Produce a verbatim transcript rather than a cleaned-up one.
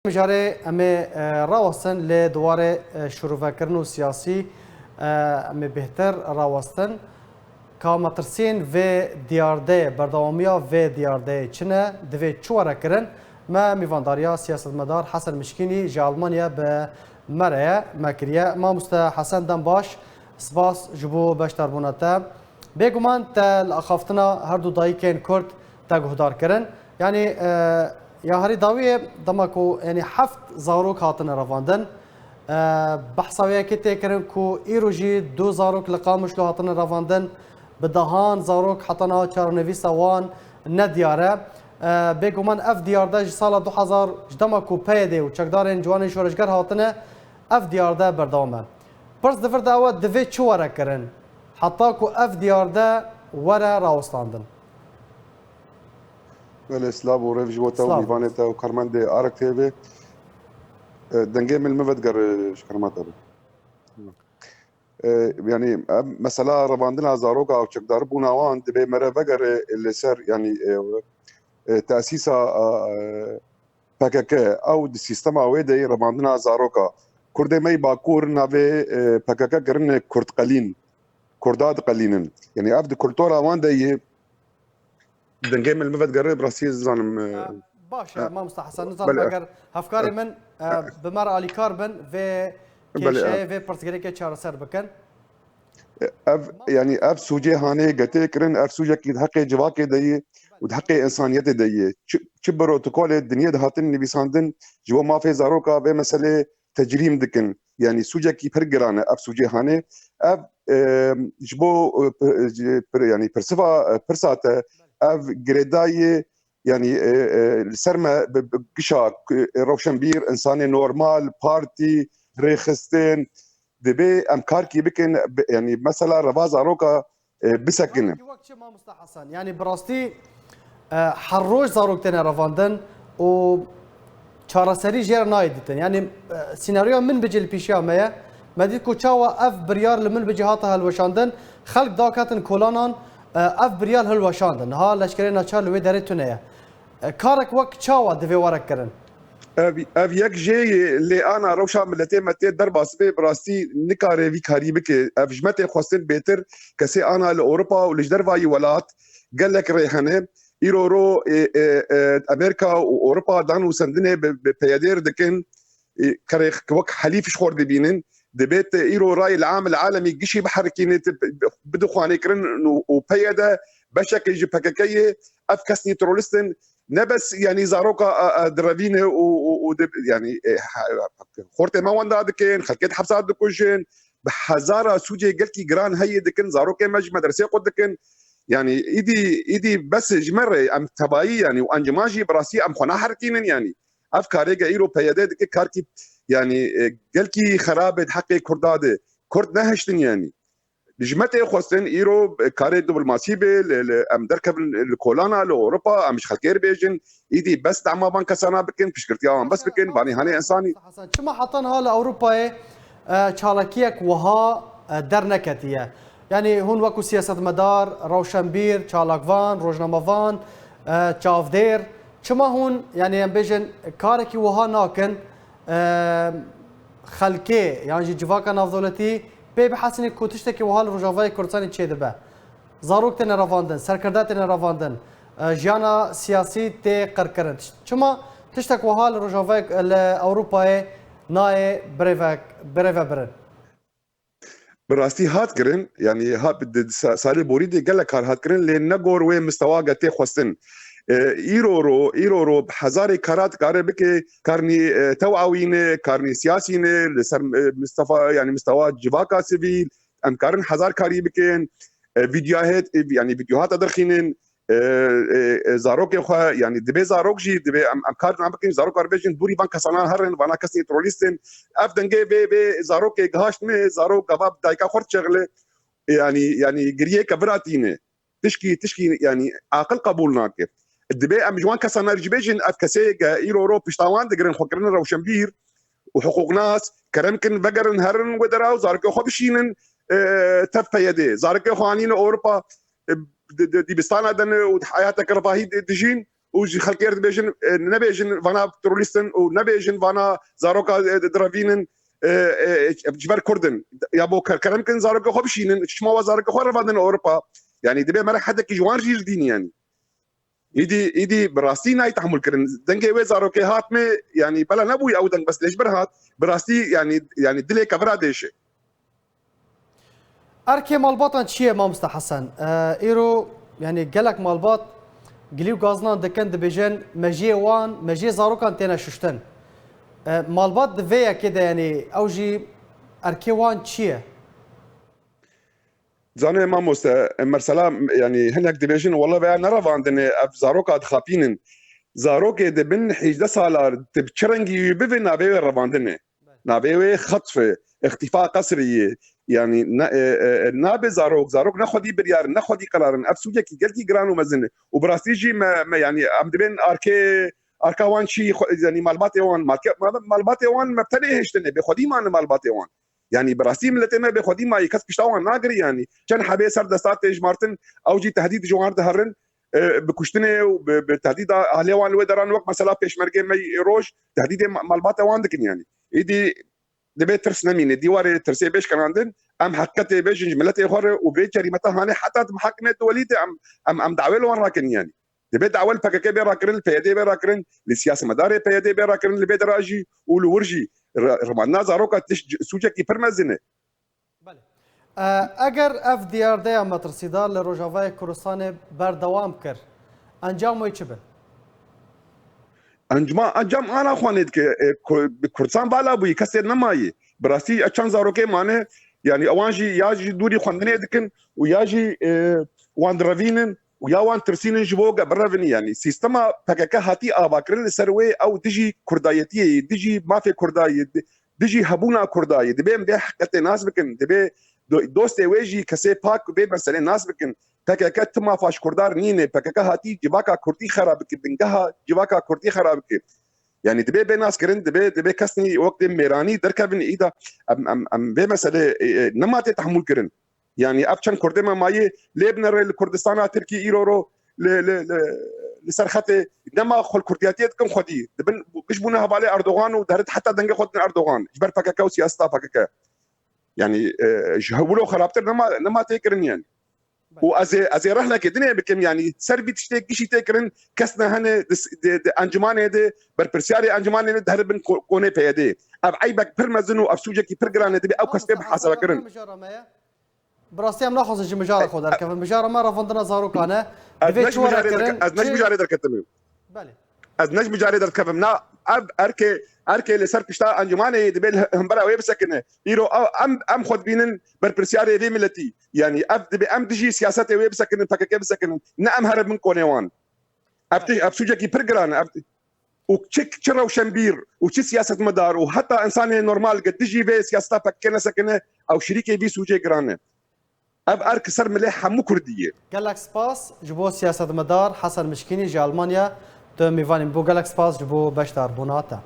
Mijarê em ê, e, rawestin lê di warê, e, şirovekirin û siyasî, e, em ê bêhtir rawestin. Ka metirsiyên vê diyardeyê, berdewamiya vê diyardeyê çi ne, divê çi were kirin? Me mîvandariya siyasetmedar Hesen Mişkînî ji Almanya bi me re ye, me kiriye. Mamoste Hesen, dem baş, spas ji bo beşdarbûna te. Bêguman te li axaftina her du dayikên Kurd te guhdar kirin. Yanî, e, ya herî dawiyê dema ku, yanî, heft zarok hatine revandin. E, behsa wê yekê tê kirin ku îro jî du zarok li Qamişlo hatine revandin. Bi dehan zarok heta niha çarenivîsa wan nediyar e. E, bêguman ev diyarde ji sala du hezar, ji dema ku P Y D û çekdarên ciwanên şoreşger hatine, ev diyarde berdewam e. Pirs di vir de ew e, divê çi were kirin heta ku ev diyarde were rawestandin? Belê, silav û rêv ji bo te û Silav. mîvanê te û karmendê Arek T V. E, dengê min li min vedigere ji kerema te be. E, yanî, em, mesela revandina zaroka û çekdarbûna wan divê me re vegere li ser, yanî, e, e, tesîsa, e, P K K. Ew di sîstema wê de ye, revandina zaroka. Kurdê me yê Bakur navê, e, P K K kirine Kurdqelîn. Kurda diqelînin. Yanî ev di kultura wan de ye. Dengê min li min vedigere, bi rastî ez nizanim, e, E, baş e, e, Mamoste Hesen, nizanim belê. Eger hevkarê E, min, e, e, bi me re alîkar bin, vê belê, e. kêşeyê, vê pirsgirêkê çareser bikin. Ev, yanî ev sûcê hanê getê kirin, ev sûcekî di heqê civakê de ye û di heqê însaniyetê de ye. Çi, çi protokolê dinyê de hatin nivîsandin ji bo mafê zaroka vê meselê tecrîm dikin. Yanî sûcekî pir giran e ev sûcê hanê. Ev, e, ji bo, e, p-, e, pir-, yanî pirsifa, e, pirsa te ev girêdayî, yanî, e, e, li ser me bi, bi gişa, e, rewşenbîr, însanê normal, partî, rêxistin, divê em karkî bikin, bi, yanî mesela reva zaroka, e, bisekinin. Wek çi, Mamoste Hesen? Yanî bi rastî, e, her roj zarok têne revandin û çareserî jê re nayê dîtin. Yanî, e, sînaryoya min bicî li pêşiya me ye. Me dît ku çawa ev biryar li min bicî hate hilweşandin, xelk daketin kolanan, e, ev biryar hilweşandin. Niha leşkerê naçar li wê derê tune ye. E, karek wek çawa divê were kirin? Ev, ev yek jê ye, lê ana rewşa miletê me tê derbas bê, bi rastî nikare vî karî bike. Ev ji me tê xwestin bêtir, kesê ana li Ewropa û li ji dervayî welat gelek rê hene. Îro ro, e, e, e, Amerîka û Ewropa dan û sendinê bi, bi P Y D re dikin. E, kerê wek helîf ji xwe re dibînin. Dibê te îro rayê li am, li alemî gişî biherikîne, te bi, bidixwanê kirin û, û P Y D beşekê ji P K K ye. Ev kesnî terorist in. Ne bes, yanî, zaroka, e, e, direvîne û, û, û dib-, yanî, e, he-, xortê me wenda dikin, xelkê di hepsa dikujin, bi hezara sûcê gelkî giran heyê dikin, zarokê me ji medresê qut dikin. Yanî, îdî, îdî bes ji me re, em tebayî, yanî, û encûman jî bi rastî em xwe naherikînin, yanî. Ev karê ke îro P Y D dike, karkî, yanî, e, gelkî xerab e di heqê Kurda de. Kurd nehiştin, yanî. Ji me tê xwestin îro karê diplomasî be, li, li, em derkevin li kolana, li Ewropa, em ji xelkê re bêjin, îdî bes dema van kesana bikin, piştgirtiya wan bes bikin, vanê hanê însanî. Hesen, çima heta niha li Ewropayê, e, çalakiyek wiha, e, derneketiye? Yanî hûn wekû siyasetmedar, rewşenbîr, çalakvan, rojnamevan, e, çavdêr, çima hûn, yanî em bêjin, karekî wiha nakin, e, xelkê yan jî civaka navdewletî pê bihesînin ku tiştekî wiha li Rojavayê Kurdistanê çêdibe. Zarok têne revandin, serkirda têne revandin, e, jiyana siyasî tê qirkirin. Çima tiştek wiha li Rojavayê, li Ewropayê nayê birêve-, birêvebirin? Bi rastî hat kirin, yanî hat, di, di sa-, salê borî de gelek kar hat kirin, lê ne gor wê mistewa ke tê xwestin. E, îro ro, îro ro bi hezarê kara dikare bike, karnî, e, tewawî ne, karnî siyasî ne, li ser, e, mistefa, yanî mistewa civaka sivîl, em karin hezar karî bikin, e, vîdyoya hêt, e, yanî vîdyoya hate derxînin, e, e, e, zarokê xwe, yanî dibê zarok jî, dibê em, em kar nan bikin, zarok kar bêjin, dûrî van kesanan herin, vana kesên terorîst in. Ev dengê vê, vê zarokê gihaşt me, zarok gava bi dayika xwe dişexile, yanî, yanî giriyê ke viratîne. Tişkî, tişkî, yanî aqil qebûl nake. Dibê em ji wan kesana jî bêjin, ev kesê ke îro ro pişta wan digirin, xwe kirine rewşenbîr û hiqûqnas, kerem kin, vegerin, herin wê dera û zarokê xwe bişînin, e, tev P Y D. Zarokê xwe anîne Ewropa, e, di, di, dibistana de ne û di heyateke refahî di, dijîn. û ji xelkê re dibêjin, e, nebêjin vana terorîst in û nebêjin vana zaroka, e, direvînin, e, e, ji ber Kurd in. Ya bo ker-, kerem kin zarokê xwe bişînin, çima we zarokê xwe revandin Ewropa? Yanî dibe mere hedekî ji wan jî ji dîn yanî. Îdî, îdî bi rastî nayê tehmûl kirin. Dengê wê zarokê hat me, yanî bela nebûyî ew deng bes lê ji ber hat. Bi rastî yanî, yanî dilê kevira dêşe. Erkê malbatan çi ye mamoste Hesen? E, îro yanî gelek malbat gilî û gazinan dikin dibêjin mejiyê wan, mejiyê zarokan têne şuştin. E, malbat di vê yekê de yanî ew jî erkê wan çi ye? Zanê mamoste, mesela yanî hinek dibêjin wele veya nerevandine ev zaroka dixapînin. Zarokê di bin hêjdeh sala di çi rengî wî bivê navê wê revandine. Navê wê xetf e, îxtîfa qesrî ye. Yanî ne, e, e, e, nabe zarok, zarok ne xwedî biryar in, ne xwedî qerar in. Ev sûcekî gelkî giran û mezin e. Û bi rastî jî me, me yanî em dibên arkê, arka wan çî xwe, yanî malbatê wan, malke-, mal-, malbatê wan me bi tenê hêştine, bê xwedî mane malbatê wan. Yanî bi rastî miletê me bê xwedî mayî, kes pişta wan nagirî yanî. Çend hebê ser desta tê hejmartin, ew jî tehdîd ji wan re diherin, e, bi kuştinê û bi, bi tehdîda ahlê wan li wê deran wek mesela pêşmergê me roj tehdîdê ma-, malbata wan dikin yanî. Îdî divê tirs nemîne, dîwarê tirsê bê şkenandin, em heqîqetê bêjin ji miletê xwe re û vê cerîmeta hanê heta di mihakimê di welî de em, em, em dawê li wan rakin yanî. Divê dawa li P K K bê rakirin, li P Y D bê rakirin, li siyasetmedarê P Y D bê rakirin, li vê dera jî û li wir jî re-, revandina zaroka tişt c-, sûcekî pir mezin e. Belê. E, eger ev diyardeya metirsîdar li Rojavayê Kurdistanê berdewam kir, encam wê çi be? Encama, encam ana xwanê dike, e, Ku-, bi Kurdistan vala bûyî, kesê nemayî. Bi rastî e çend zarokê mane, yanî ewan jî ya jî dûrî xwendinê dikin û ya jî, e, wan direvînin û ya wan tirsînin ji bo ge birevin yanî. Sîstema P K K hatî avakirin li ser wê ew dijî kurdayetiyê yê, dijî mafê kurda yê, di-, dijî hebûna kurda yê. Divê em vê heqetê nas bikin. Divê do-, dostê wê jî kesê pak vê meselê nas bikin. P K K tu mafa ji kurda re nîne. P K K hatî civaka kurdî xera bike, bingeha civaka kurdî xera bike. Yanî divê bê naskirin, divê, divê kesnî wek dê mêranî derkevin îda em, em, em vê meselê, e, e, nema tê tehmûl kirin. Yanî ev çend kurdê me mayî lê binere li Kurdistana Tirkî îro ro li, li, li, li ser xetê nema xwe li kurdiyatiyê dikin xwedî. Dibin giş bûne hevalê Erdogan û derit heta dengê xwe didin Erdogan ji ber P K K û siyaseta P K K. Yanî, e, ji hewilo xerabtir nema, nema tê kirin yanî. Û ez ê, ez ê rehlekê dinê bikim, yanî ser vî tiştê gişî tê kirin, kes ne hene di, di, di encûmanê de, berpirsiyarê encûmanê de diheribin ko-, konê P Y D. Ev eybek pir mezin û ev sûcekî pir giran e, divê ew kes bê muhasebe kirin. Bi rastî em naxwazin ji mijara xwe derkevin. Mijara me revandina zarokan e. Ez ne ji mijarê derke-, ez ne ji mijarê derketime. Belê. Ez ne ji mijarê derdikevim. Na, ev erkê, erkê li ser pişta encûmanê yê dibê li hembera wê bisekine. Îro ew, em, em xwe dibînin berpirsiyarê vê miletî. Yanî ev dibê em dijî siyasetê wê bisekinin, P K K bisekinin. Ne em here bin konê wan. Ev tij-, ev sûcekî pir giran e. Ev, û çi, çi rewşenbîr û çi siyasetmedar û heta insanê normal ge dijî vê siyaseta P K K nesekine, ew şirîkê vî sûcê giran e. Ev erk ser milê hemû Kurdî ye. Gelek spas ji bo siyasetmedar Hesen Mişkînî ji Almanya, tu mêvanê min bû. Gelek spas ji bo beşdarbûna te.